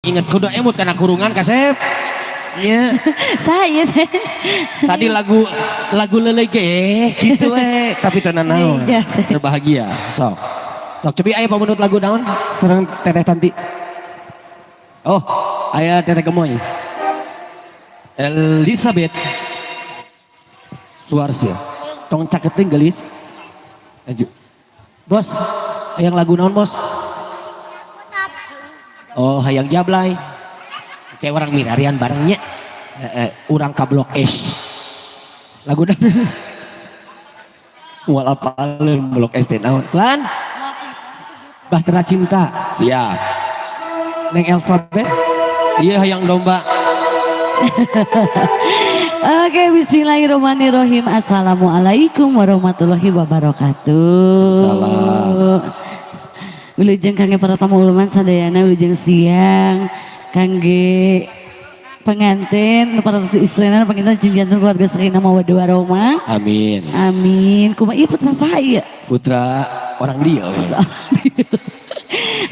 Ingat kudu emut karena kurungan kasep. Iya. Saya teh. Tadi lagu lagu lelege gitu we, tapi tenan naon. Iya. Berbahagia. Sok. Sok cobi aya pamunut lagu naon? Sareng Teteh Tanti. Oh, aya Teteh Gemoy. Elizabeth Suarsia. Tong caketing gelis. Lanjut. Bos, hayang lagu naon, Bos? Oh, hayang jablay. Kayak orang mirarian barengnya. Urang ka Blok S. Lagu naon? Moal apaleun Blok S teh naon. Lan? Bahtera Cinta. Siap. Neng Elizabeth. Iya, hayang domba. Oke, bismillahirrahmanirrahim. Assalamualaikum warahmatullahi wabarakatuh. Salam. Wilujeng kangge para tamu uluman sadayana, wilujeng siang kangge pengantin para istrina, panginten janten keluarga sakinah mawaddah warahmah. Amin. Amin. Kumaha ieu, putra saha ieu? Putra orang dia. We.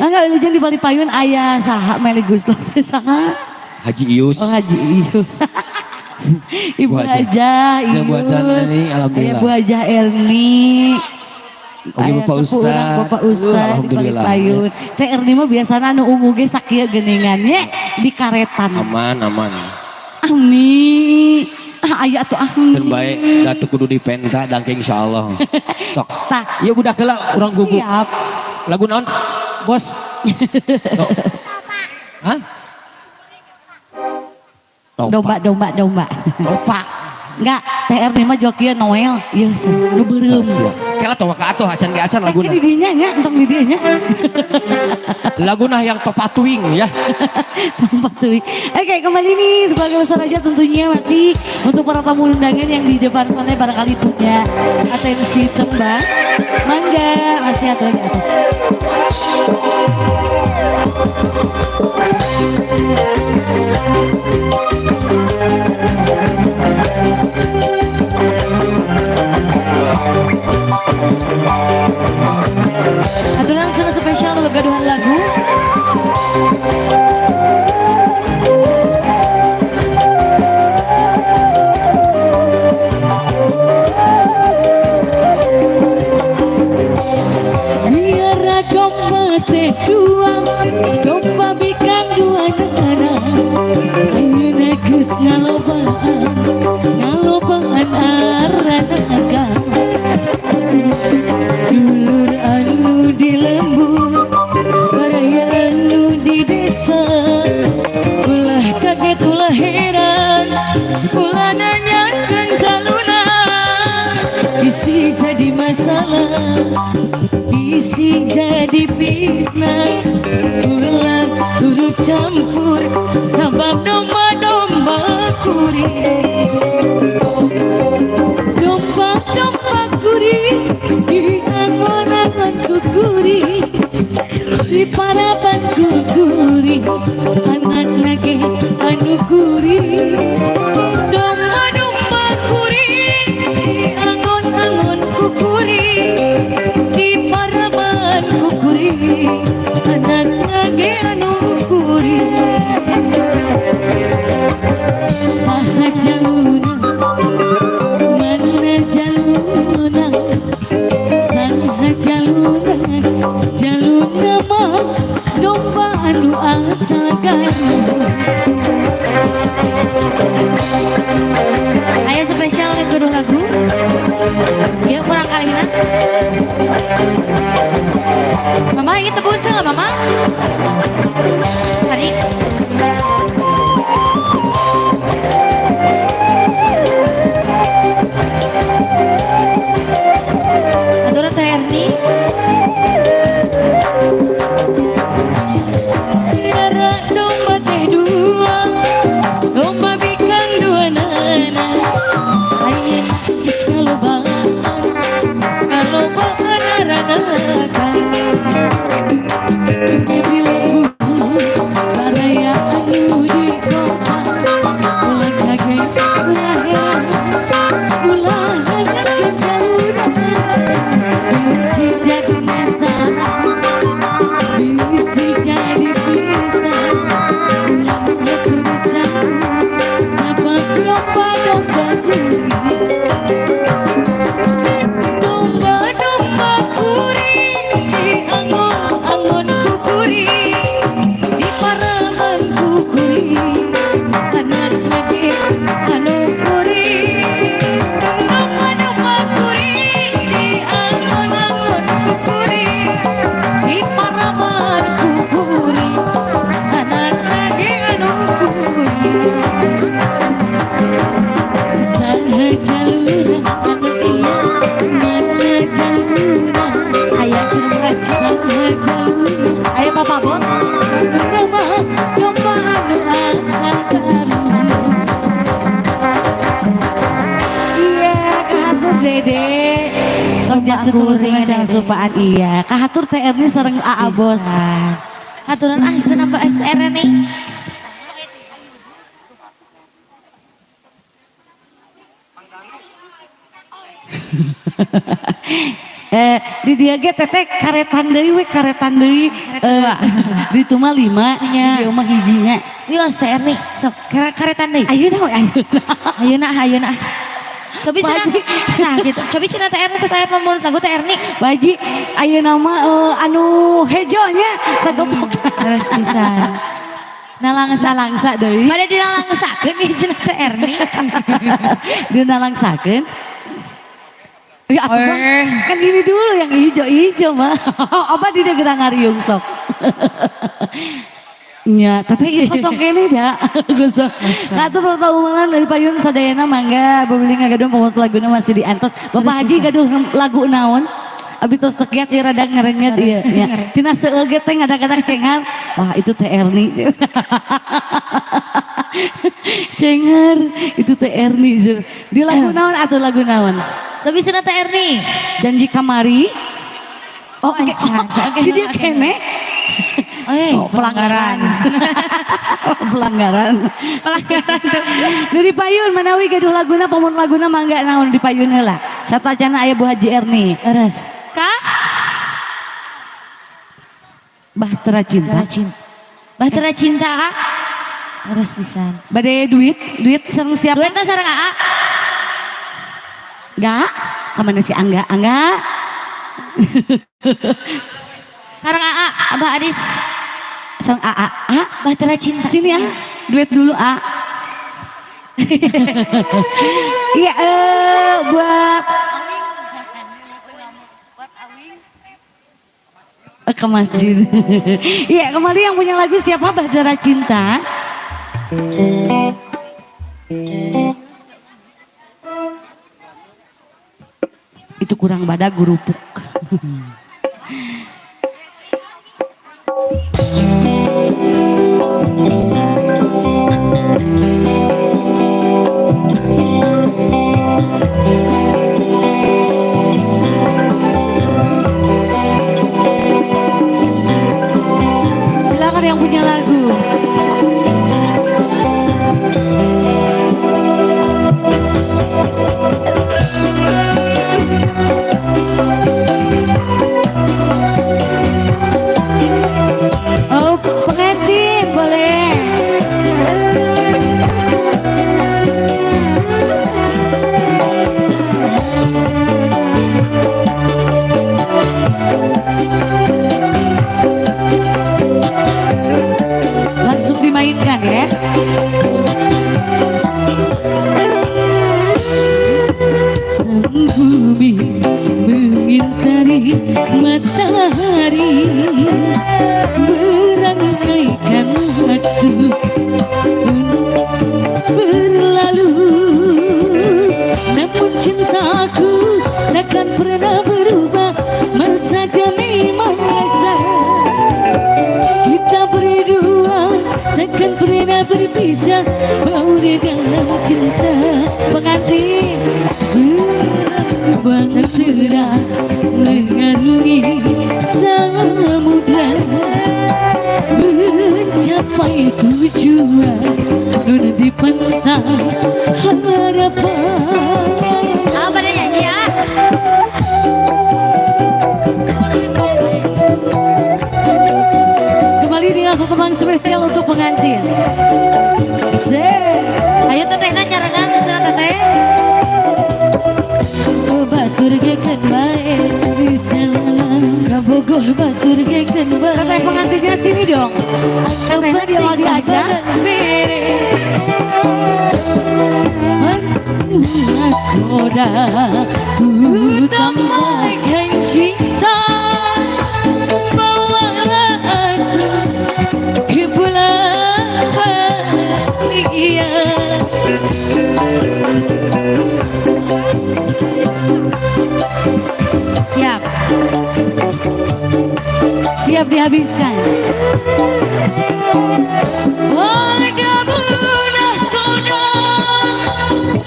Mangga wilujeng di balik payun aya saha, Meli Guslo saha? Haji Ius. Oh, Haji Ius. Ibu Bu Hajah. Hajah Ya, Bu Hajah Ius. Erni, alhamdulillah. Aya Bu Hajah Erni. Oke, Aya Bapak sepuh urang, Ustad. Bapak Ustad di balik Alhamdulillah. Payun. Teh Erni mah biasana anu ungu ge sakieu geuningan nya di karetan. Aman, aman. Amin. Ah, aya atuh, amin. Dan baik, datu kudu dipenta dangke insyaallah. Sok. Tah. Iya, budak heula urang guguk. Siap. Lagu naon? Bos. Sok. Hah? Domba, domba, domba. Domba. Enggak, Teh Erni mah jokieu Noel. Iya, nu beureum. Siap. Kela tawa ka atuh acan ge acan Eh, laguna. di dinya nya, entong di dinya. Laguna yang topatuing ya. Tempat tuh. Oke, kembali nih sebagai besar aja tentunya masih untuk para tamu undangan yang di depan sana barangkali punya atensi tembang. Mangga, masih aturan di atas. Aturan sana spesial untuk gaduhan lagu. Miara domba teh dua, domba bikang dua nana. Ayeuna geus ngalobaan, ngalobaan aranaga. Dulur anu di lembur, baraya anu di desa, ulah kaget, ulah heran, ulah nanyakeun jaluna. Bisi jadi masalah, bisi jadi fitnah. Ulah turut campur, sabab domba-domba kuring, domba-domba kuring di angon-angon kukuring, di paraban kukuring, anak lagi anu kuring. Domba-domba kuring di angon-angon kukuring, di paraban kukuring, anak lagi anu kuring. Saha jaluna, mana jaluna, saha jaluna? Jaluna mah domba anu asal Garut. Ayo spesial guru lagu. Ya kurang kali. Mama ini tebus lah, Mama. Tarik. Aturan Teh Erni. Miara domba teh dua, domba bikang dua nana. Ayeuna geus kalobaan, kalobaan aranakan. Di lembur. Itu tulungan cara supaan iya. Kahatur Teh Erni sareng Aa Bos. Haturan ah senapa SR nih. Di dia ge teteh karetan deui we karetan deui. Di itu mah 5 nya, di dieu mah hijinya. Wios Teh Erni, sok karetan deui. Ayeuna we ayeuna. Ayeuna ayeuna. Cobi cenah. Nah gitu. Cobi cenah Teh Erni terus aya pamurut lagu Teh Erni. Pak Haji, ayeuna mah anu hejo nya sagepok. Terus bisa. Nalangsa Nalangsa deui. Pada dinalangsakeun ieu cenah Teh Erni. Dinalangsakeun. Ya, aku kan ini dulu yang hijau-hijau mah. Apa di gerang ngariung sok. Nya, teteh ieu kosong kene da. Kosong. Katuh pertaumanan dari payun sadayana mangga bebeli ngagaduh pamot laguna masih diantos. Bapak Haji gaduh lagu naon? Abi tos tekiat ieu rada ngerenyet ieu nya. Tina seueul ge teh ngadak-ngadak cengar. Wah, itu Teh Erni. Cengar, itu Teh Erni. Di lagu naon atuh lagu naon? Tapi cenah Teh Erni. Janji kamari. Oh, anca. Oke, dia kene. Oh, pelanggaran. Pelanggaran. Pelanggaran. Dari payun manawi gaduh laguna pamun laguna mangga naon di payun heula. Satacana aya Bu Haji Erni. Leres. Kak? Bahtera Cinta. Bahtera Cinta, Kak. Leres pisan. Bade duit, duit sareng siapa? Duitna sareng Aa. Enggak? Kamana si Angga? Angga? Sareng Aa, Abah Adis. Sareng Aa. A? Bahtera Cinta. Sini ah, duit dulu A. Iya, buat ke masjid. Iya, kembali yang punya lagu siapa? Bahtera Cinta. Itu kurang badak gurupuk. Silakan yang punya lagu. Oh, pengantin boleh. Langsung dimainkan ya. Sang bumi mengintari matahari, merangkaikan waktu pun berlalu. Namun cintaku takkan pernah berubah, masa demi masa. Kita berdua takkan pernah berpisah, baur dalam cinta. Pengantin bahtera mengarungi samudra, mencapai tujuan nun di pantai harapan. Apa dia nyanyi ya? Kembali dengan satu tembang spesial untuk pengantin. Ayo tetehna nyarengan cenah teteh. Batur gekeun bae kabogoh batur gekeun bae. Teteh pengantinnya sini dong. Tetehna dia mau diajak. Nakoda utamakan cinta, bawalah aku ke pulau bahagia. Siap. Siap dihabiskan.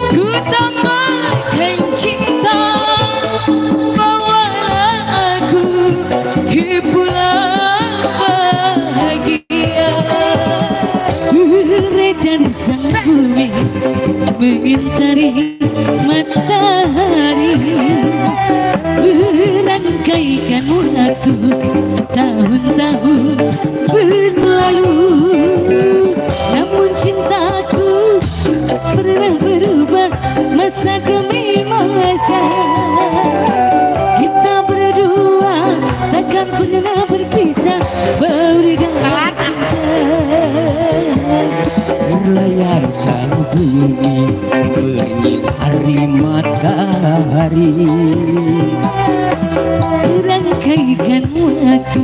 Ku tambahkan cinta, bawa Mengintari matahari, merangkaikan waktu, tahun-tahun berlalu, namun cintaku pernah berubah masa demi masa. Kita berdua takkan pernah berpisah, baur dalam cinta. Berlayar sang bumi menyinari matahari. Rangkaikan waktu,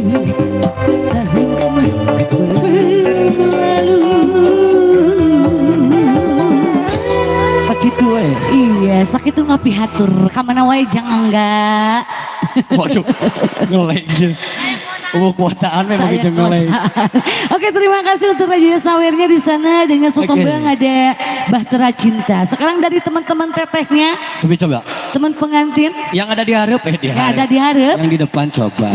tahun berlalu. Sakitu we. Iya, sakitu ngapihatur. Kamana wae jangan enggak. Waduh, ngelek gitu. Oh, kuotaan memang Saya gitu ngelek. kuotaan. Oke, terima kasih untuk Raja Sawernya di sana dengan Sotombang ada Bahtera Cinta. Sekarang dari teman-teman tetehnya, Coba coba. Teman pengantin Yang ada di hareup eh di yang ada di hareup, Yang di depan coba.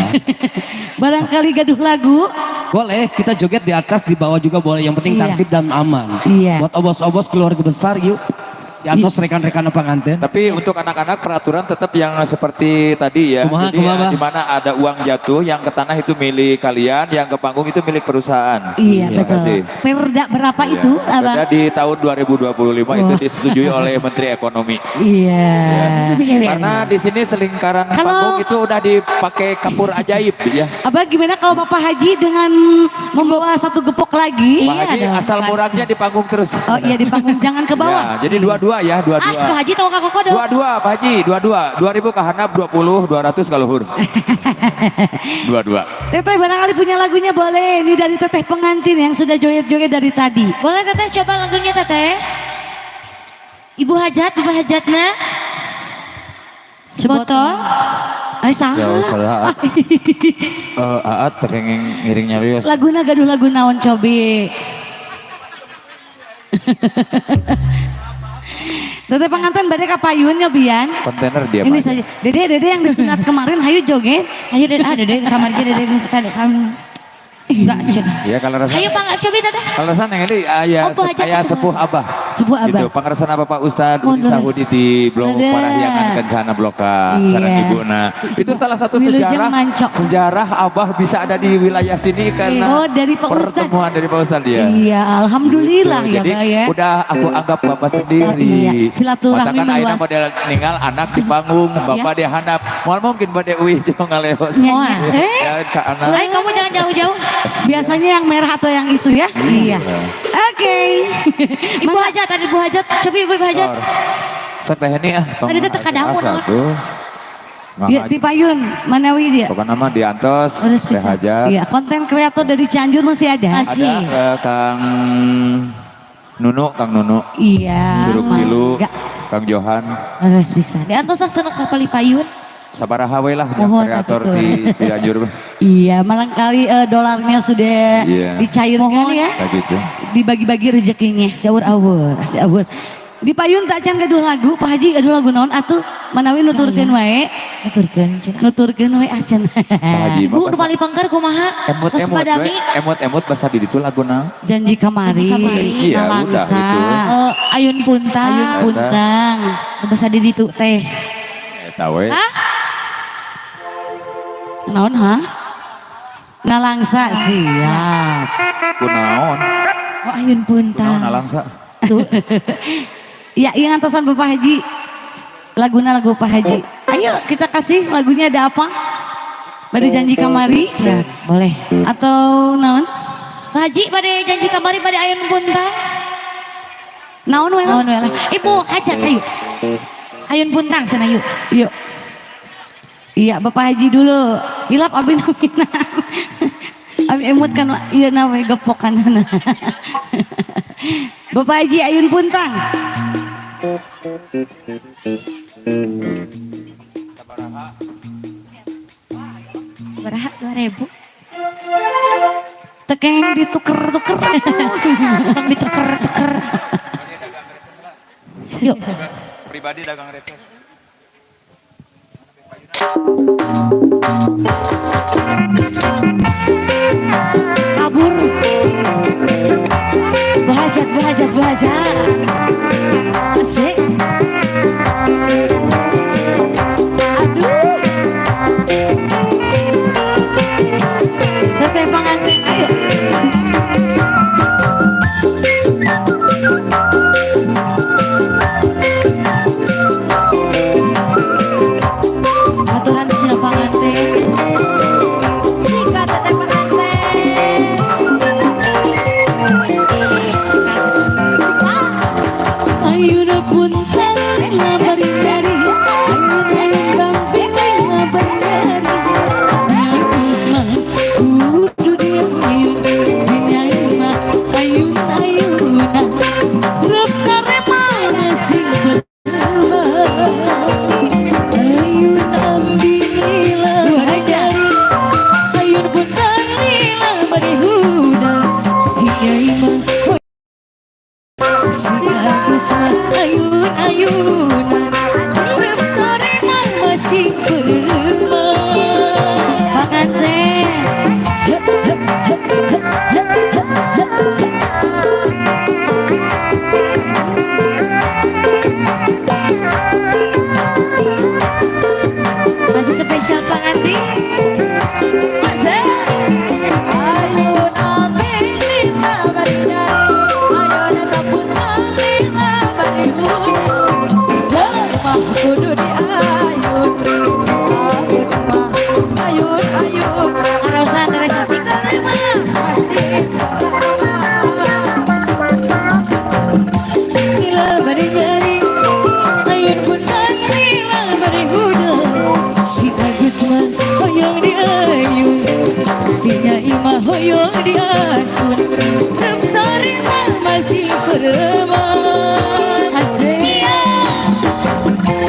Barangkali gaduh lagu. Boleh, kita joget di atas, di bawah juga boleh. Yang penting tertib dan aman. Buat obos-obos keluarga besar yuk. Di atas rekan-rekan pengantin. Tapi untuk anak-anak peraturan tetap yang seperti tadi ya. Kumaha, Jadi kumaha, ya, Bah? di mana ada uang jatuh, yang ke tanah itu milik kalian, yang ke panggung itu milik perusahaan. Iya, Terima betul. kasih. Perda berapa itu, Abang? Perda di tahun 2025 itu disetujui oleh Menteri Ekonomi. Karena di sini selingkaran panggung itu udah dipakai kapur ajaib ya. Abang, gimana kalau Bapak Haji dengan membawa satu gepok lagi? Pak Haji Iya dong, asal pasti. murahnya di panggung terus. Oh iya, di panggung, jangan ke bawah. Ya, jadi dua-dua ya, dua-dua. Ah, Pak Haji tau kak Koko dong. Dua-dua Pak Haji, dua-dua. 2000 ke handap, 20, 200 ke luhur. Dua-dua. Teteh barangkali punya lagunya, boleh. Ini dari teteh pengantin yang sudah joget-joget dari tadi. Boleh Teteh coba lagunya, Teteh. Ibu Hajat, Ibu Hajatna. Sebotol. Ay, saha? Jauh salah. Eh, Aat teu kenging ngiring nyarios. Laguna gaduh lagu naon cobi? Teteh pengantin bade ka payun nyobian. Kontainer dia Ini mah. saja. Dede, Dede yang disunat kemarin, hayu joget. Ayo Dede, ah Dede kamar aja Dede, Dede kamu. Enggak, cek. Iya kalau rasa Ayo Pak, cobi Teteh. kalau rasa yang ini aya Oh, Bu Hajat aya itu. sepuh abah. Sepuh abah. Gitu, pangersana Bapak Ustad Udi Mundur. Sahudi di Blok Ada. Parahyangan Kencana Bloka sareng ibuna. Itu salah satu Wilujeng sejarah mancok. sejarah abah bisa ada di wilayah sini karena Oh, dari Pak Ustad. pertemuan dari Pak Ustad ya. Iya, alhamdulillah Gitu. ya, Jadi Pak ya. udah aku anggap bapak sendiri. Iya, silaturahmi Matakan ayeuna meluas. model ninggal anak di panggung, bapak di handap. Moal mungkin bade uih jeung ngaleos. Moal. Eh? Ya ka anak. Lain kamu jangan jauh-jauh. Biasanya yang merah atau yang itu ya? Iya. Oke. Ibu Hajat, ada Ibu Hajat. Cobi Ibu Hajat. Sok teh ini ah. Tong Tadi teh teu kadamu, asa naon. tuh. Ya, di payun, mana dia? Pokoknya mah diantos, Terus teh bisa. Hajat. Iya, konten kreator dari Cianjur masih ada. Masih. Ada Kang Nunu, Kang Nunu. Iya. Curug Tilu, Mangga. Kang Johan. Harus bisa. Di antos seneng kapal payun. Sabaraha we lah yang Mohon, kreator atuh. di Cianjur. Iya, barangkali dolarnya sudah dicairkan Mohon. ya. Kayak gitu. Dibagi-bagi rezekinya. Jauh awur. Awur. Di payun tak can gaduh lagu, Pak Haji gaduh lagu naon atuh? Manawi nuturkeun wae, Nuturkeun cenah. Nuturkeun wae acan. Pak Haji Ibu mah nu paling pengker kumaha? Emut-emut Terus we, padami. emut-emut bahasa di ditu lagu naon? Janji kamari, Janji kamari. Iya, udah, nalangsa, itu. Eh, ayun puntang. Ayun puntang. Nu basa di ditu teh. Eta we. Hah? Naon ha? Nalangsa siap. Kunaon? Oh, ayun puntang. Kunaon nalangsa? Tuh. Ya, yang antosan Bapak Haji. Laguna lagu Pak Haji. Ayo kita kasih lagunya ada apa? Bade janji kamari Siap, boleh. Atau naon? Pak Haji bade janji kamari, bade ayun puntang. Naon we? Naon we lah. Ibu Hajat ayo. Ayun puntang sana yuk. Yuk. Iya, Bapak Haji dulu. Hilap abi namina. Abi emut kan ieu na we gepokanana. Bapak Haji Ayun Puntang. Berapa? 2000. Tekeng dituker-tuker. Tong dituker-tuker. Yuk. Pribadi dagang receh. Kabur. Bu Hajat, Bu Hajat, Bu Hajat. Si Agus mah ayun-ayunan, Rep sore mah masih preman. Panganten. Masih spesial pangantin. Masa? Ayun ambil lima bari dari, ayun taputang lima bari hudang. Mah kudu diayun, si Agus mah ayun ayun. Arausan teteh cantik. Sore mah masih preman. Lila bari nyari, ayun puntang lila bari hudang. Si Agus mah hoyong diayun, si Nyai mah hoyong diasun. Rep sore mah masih preman. Asik.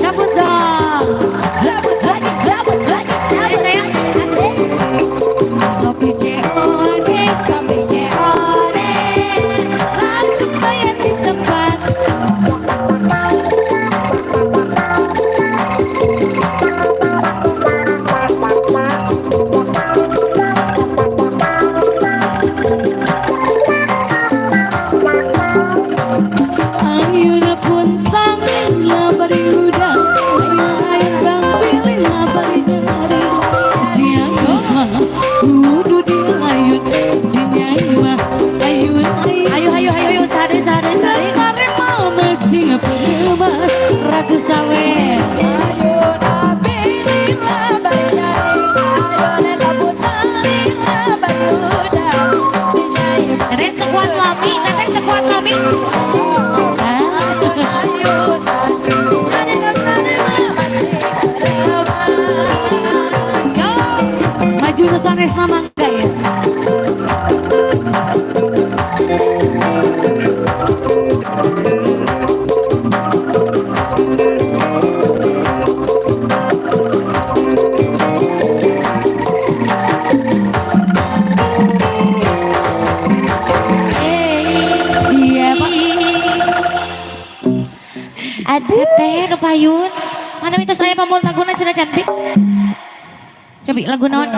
Cabut dong. Cabut lagi, cabut lagi, Ayo sayang. asik. Sopi COD, sopi COD, langsung bayar di tempat. Ayun puntang lila bari hudang, ayun ayun bang pilih bari nyari. Si Agus mah kudu diayun, si Nyai mah ayun ayun. Ayo ayo ayo ayo sare sare sare. Sare mah masih preman, Ratu Sawer. Ayun ambil lila bari nyari, ayun taputang lila bari hudang. Si Nyai mah Teteh teu kuat lami, teteh teu kuat lami. ayun ayun, ada sore mah masih preman. Go. Maju ke sanesna mangga ya. Iya, Pak. Aduh. Teteh nu payun. Mana minta saya pamul laguna cenah cantik. Cobi lagu naon?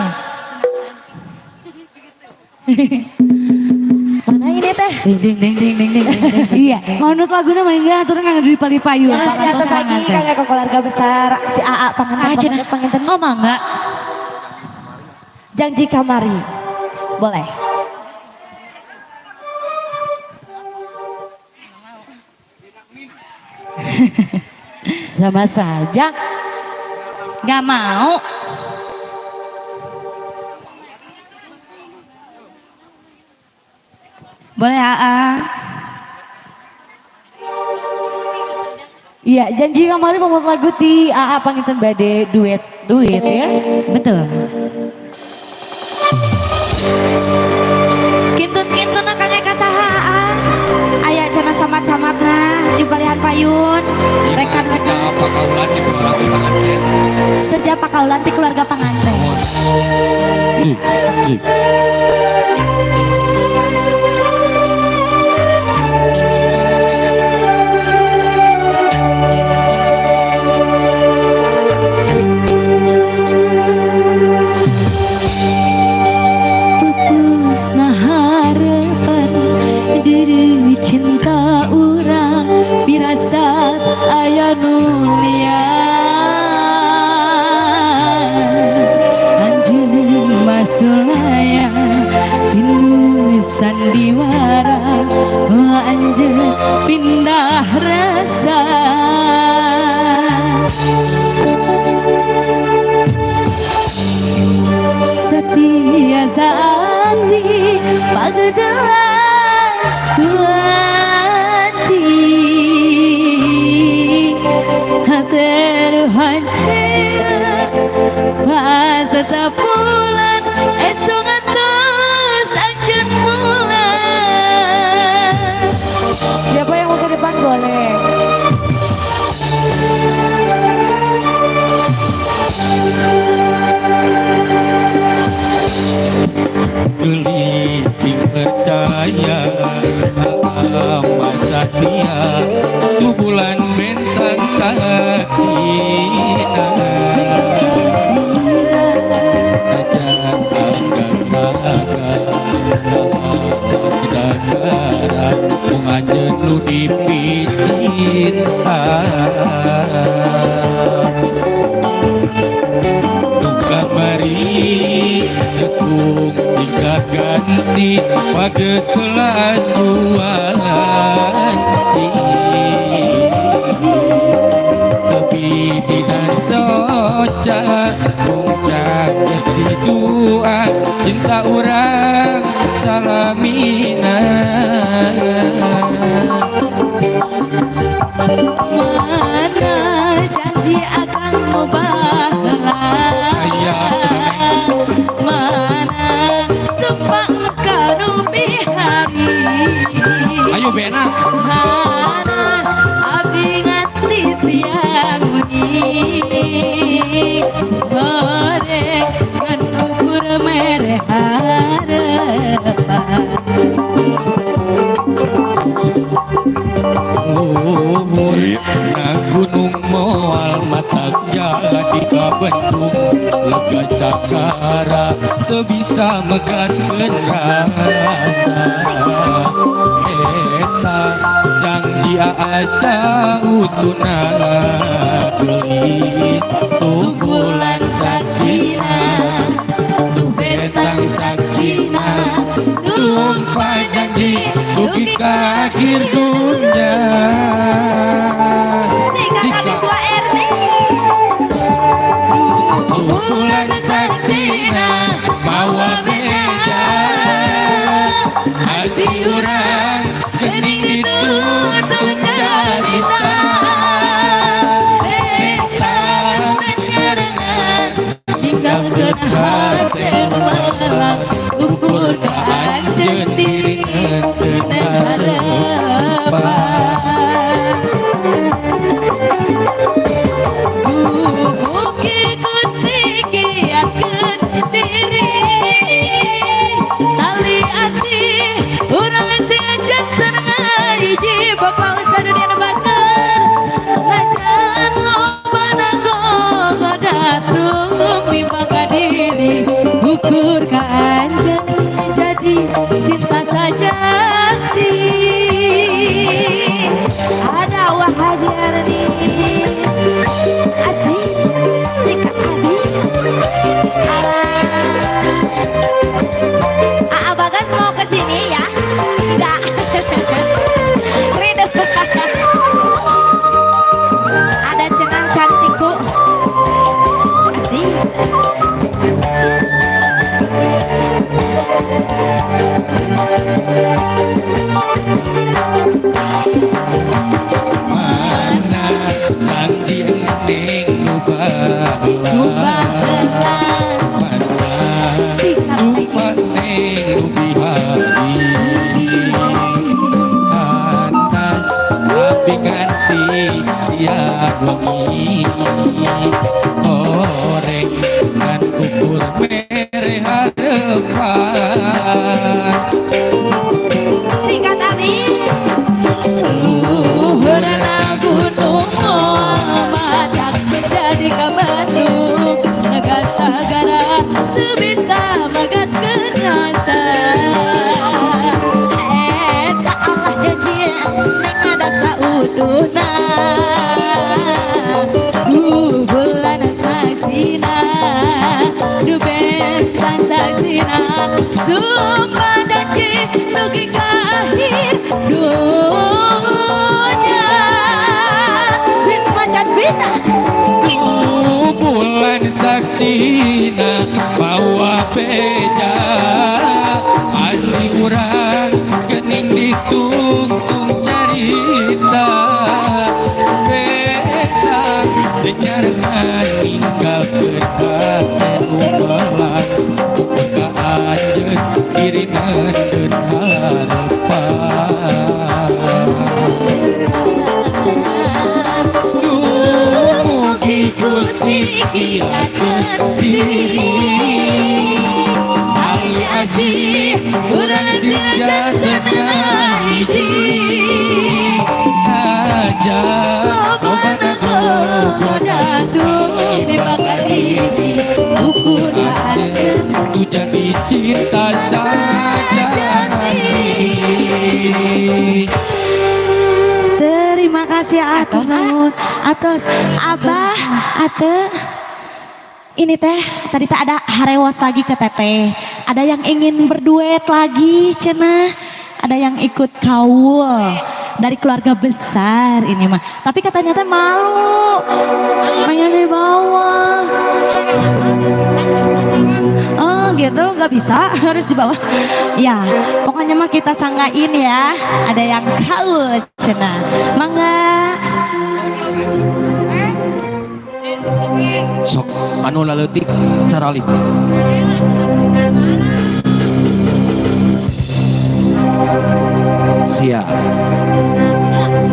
Mana ini teh? Ding ding ding ding ding ding. Ding. Iya, mau nut laguna mah enggak aturan kanggo di pali payun. Terus biasa lagi kanggo ke keluarga besar si AA panganten Ah, cenah. panganten. Oh mangga. Janji kamari. Boleh. Sama saja. Gak mau. Boleh AA. Iya, janji kamari mau lagu ti AA panginten bade duet duet ya. Betul. Kintun-kintun kang Eka saha AA. Aya cenah samat-samatna di balihan payun. Rekan-rekan Sejak pakaulan di keluarga panganten. Sejak pakaulan ti keluarga panganten. Cik, cik. Pupusna harapan diri cinta urang pirasat aya nu lian. Anjeun masulaya pinu sandiwara, oh anjeun pindah rasa. Setia saati pagdelas kuati hateru hancur pas tetap bulan estu ngantos anjeun bulan. Siapa yang mau ke depan boleh. Geli sing percaya. maca mung jadi dua cinta urang salamina. Mana janji akan mubahala, mana sumpah kanu bihari. Ayo Bena. Hanas abdi nganti siang wengi, hore ngan ukur mere harapan. Luhur na gunung moal matak jadi kabentuk lega sakara teu bisa megatkeun rasa eta janji asa utuna geulis tuh bulan saksina, tuh bentang saksina, sumpah janji dugi ka akhir dunya. Sikat habis wa Erni. Bulan saksina mawa beja asih urang geuning dituntun carita bentang nyarengan ninggalkeun hate melang ukur ka anjeun diri dan harapan. Duh mugi Gusti kiatkeun diri, tali asih urang sing janten ngahiji. Bapak Ustad Dunia Bakar najan loba nagogoda tumimba diri ukur ka anjeun jadi cinta sajati. Ada Wahadi Arni. Asik, sikat habis. Alah. Aa Bagas mau ke sini ya? Enggak. Rindu. Ada cenah cantikku. Asik. Mana janji enting nu baheula, Baheula. Mana sumpah neng nu bihari atas tapi ganti siang wengi horeng ngan ukur mere harapan. Sikat habis. Luhurna gunung moal matak jadi ka Bandung naga sagara teu bisa magatkeun rasa. Eta Allah janji neng ada sautuhna. Duh bulan saksina, duh bentang saksina, sumpah janji dugi ka akhir dunya. Wisma Can Bita. Tuh bulan saksina bawa beja asih urang geuning ditungtung carita beta nyarengan ninggalkeun hate umelang ukur ka anjeun diri neundeun harapan. Duh mugi Gusti kiatkeun diri tali asih urang sing janten ngahiji aja Loba goda tumimba diri ukur ka anjeun tu jadi cinta sajati. Terima kasih atur nuhun. Atos Abah, Ate. Ini teh tadi tak ada harewas lagi ke teteh. Ada yang ingin berduet lagi cenah. Ada yang ikut kaul. Dari keluarga besar ini mah. Tapi katanya teh malu. Pengen di bawah. Oh gitu, nggak bisa, harus di bawah. Ya, pokoknya mah kita sanggain ya. Ada yang kaul cenah. Mangga. Sok anu laleutik caralih. Siap.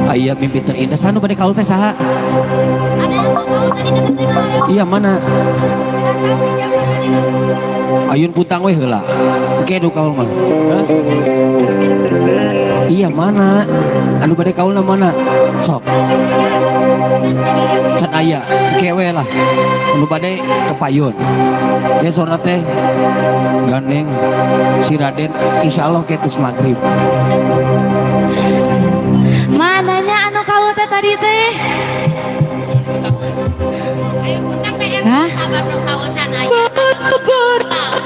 Aya mimpi terindah sanu bade kaul teh saha? Ada yang mau kaul tadi kata teh orang. Iya mana? Nggak tahu siapa tadi. Ayun putang weh heula. Engke nu kaul mah. Hah? Iya mana? Anu bade kaulna mana? Sok. Can aya, engke we lah. Anu bade kepayun. Ke sora teh gandeng si Raden insyaallah ke tes maghrib. Mananya anu kaul teh tadi teh? Hah?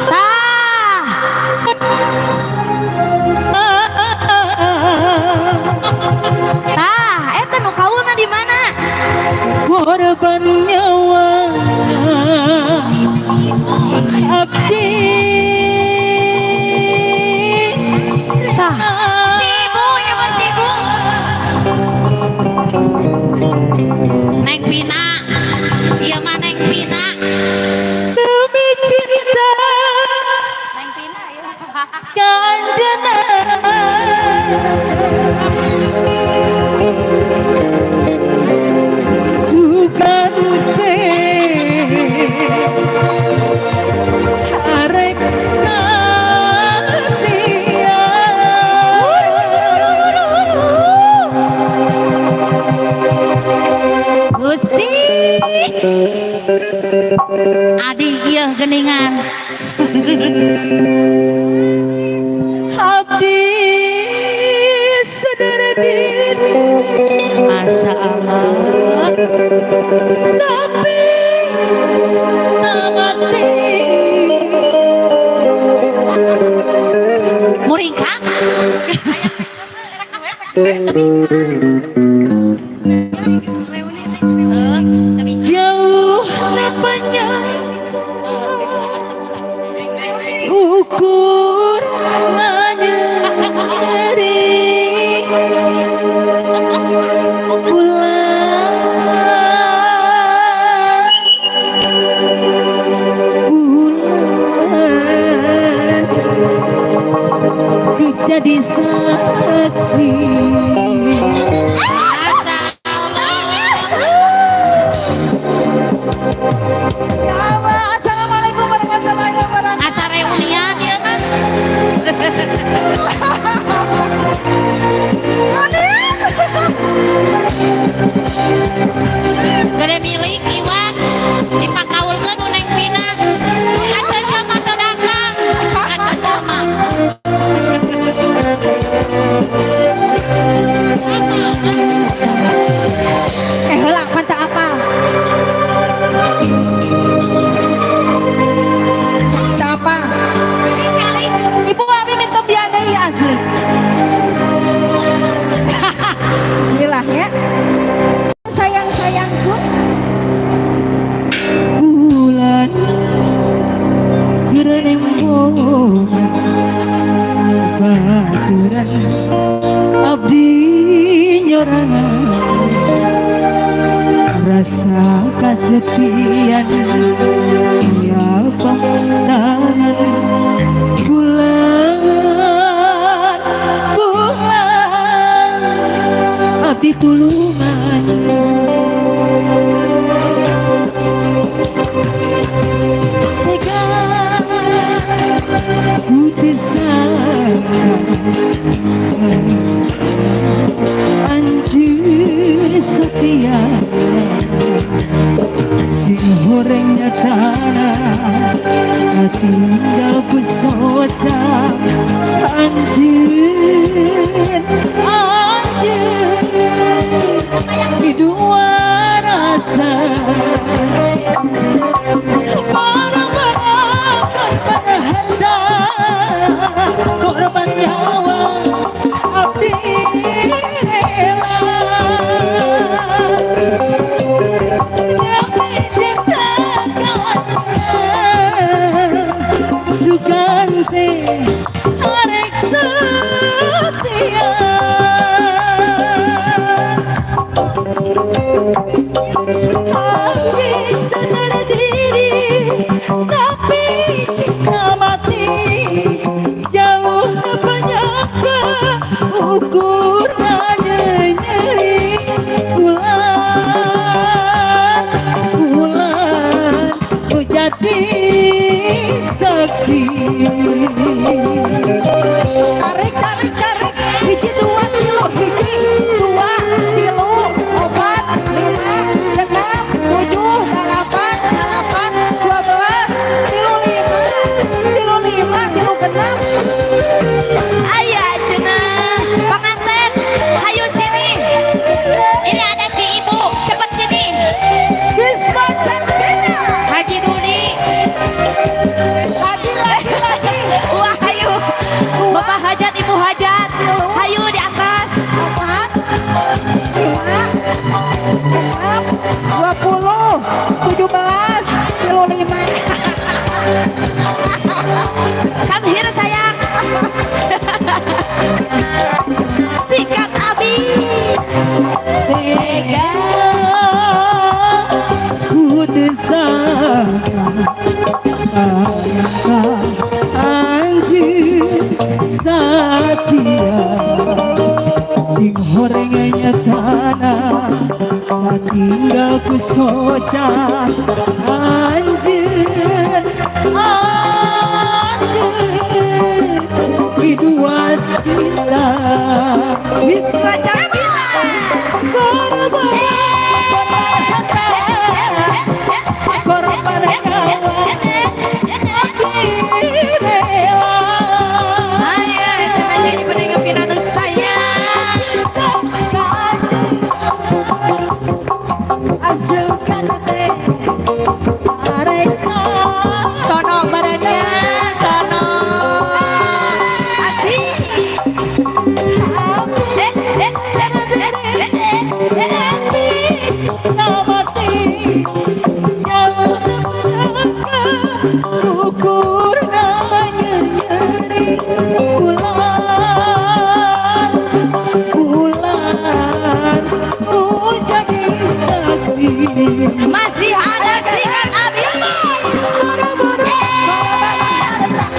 Tah. Tah, eta nu kaulna di mana? Korban nyawa abdi Sah. Sibu ya mah sibu. Neng Pina. Iya mah Neng Pina. Demi cinta Neng Pina ya. Kanjena Sugante arek satia. Gusti. Adi ieu geningan. Abdi sadar diri. Masya Allah. Tapi cinta mati. Muringkak. Teu bisa. Teu bisa. Jauh napanya ukur nganyeri ulang ulang jadi saksi. Masya Allah. Ya Allah, assalamualaikum warahmatullahi wabarakatuh. Asa reunian ieu mah. Gede milik Iwan dipakaulkeun nu Neng Pina. Kaceunceum mah teu datang. Kaceunceum mah. Eh heula pan teu apal. Teu apal. Ibu abi minta biadai asli. Bismillah ya. Sayang-sayangku. Bulan keur nembongan baturan abdi nyorangan rasa kasepian ya tangan bulan bulan abdi tulungan tega putih sangka anjir setia sing horeng nyatana tinggal pusoca anjir anjir di dua rasa barang-barang korban harta korban nyawa abdi rela. Tega. Ku teu sangka anjeun satia, sing horeng nyatana tinggal ku soca anjeun, anjeun biduan cinta. Wisma Cakila. Korban harta, korban nyawa, abdi rela. Aya cenah jadi bener anu sayang. Asukan teh areksa. Sono badannya sono. Asik. Eh, eh, eh, eh, eh, eh, eh. Cinta mati jauh ukur nyeri bulan bulan jadi saksi. Masih ada sikat abi. Eh,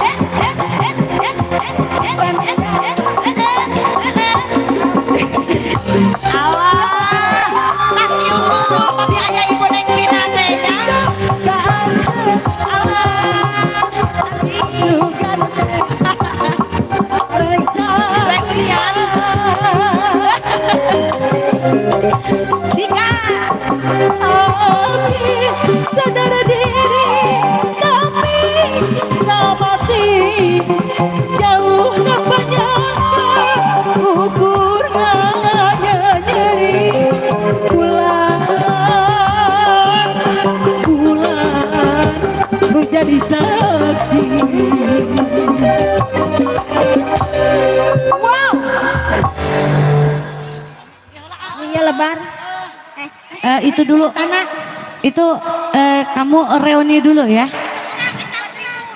eh, eh, eh, eh, eh, eh, eh, eh, eh. Alah, tah ieu unggul pami aya ibu Neng Vina teh nya. Alah, asik. Sugan teh areksa. Reunian. Sikat. Abdi sadar diri, tapi cinta mati jauh napanyangka ukur hanya nyeri bulan bulan menjadi saksi. Wow. Iya lebar. Eh, itu dulu. Tanah. Itu kamu reuni dulu ya.